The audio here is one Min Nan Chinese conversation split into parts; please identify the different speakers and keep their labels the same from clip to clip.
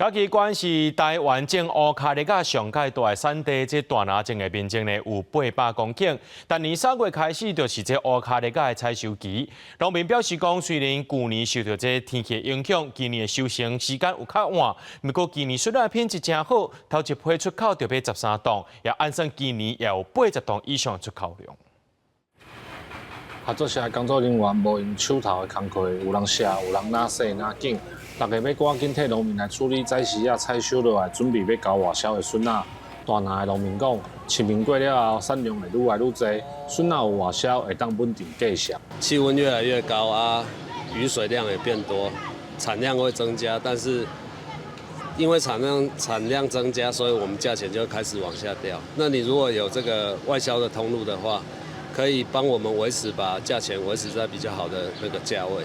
Speaker 1: 嘉義縣是台灣種烏卡麗仔上蓋大的產地，這大林種的面積呢有800公頃。逐年3月開始就是這烏卡麗仔的採收期。農民表示講，雖然舊年受著這天氣影響，今年的收成時間有較晚，毋過今年筍仔品質誠好，頭一批出口就欲13噸，也按算今年也有80噸以上的出口量。
Speaker 2: 合作社工作人員無閒手頭的工課，有人寫，有人拿洗拿緊，大家欲趕緊替農民來處理早時仔採收落來，準備欲交外銷的筍仔。大林的農民講，清明過了後，產量會愈來愈濟，筍仔有外銷，會當穩定價數。
Speaker 3: 氣溫越來越高啊，雨水量也變多，產量會增加，但是因為產量增加，所以我們價錢就開始往下掉。那你如果有這個外銷的通路的話，可以幫我們維持把價錢維持在比較好的那個價位。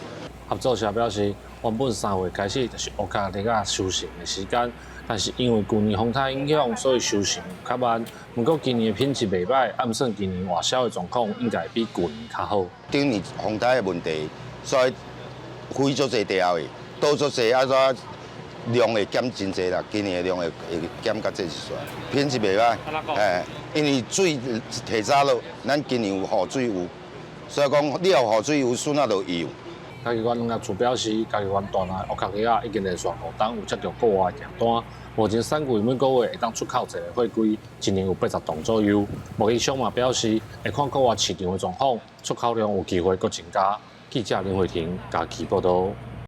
Speaker 2: 合作社表示，原本3月開始就是烏卡麗仔收成的時間，但是因為舊年風颱影響，所以收成較慢。毋過今年的品質袂䆀，按算今年外銷的狀況應該比舊年較好。
Speaker 4: 頂年風颱的問題，所以飛足濟條的，倒足濟啊，煞量會減真濟啦。今年的量會減較濟一撮，品質袂䆀，哎，因為水提早落，咱今年有雨水有，所以講你有雨水有，筍仔就有。
Speaker 2: 嘉義縣農業處表示，嘉義縣大林烏卡麗仔已經連續5冬有接著國外訂單，目前產季每個月會當出口一個貨櫃，一年有80噸左右。貿易商嘛表示，會看國外市場的狀況，出口量有機會閣增加。記者林慧婷嘉義報導。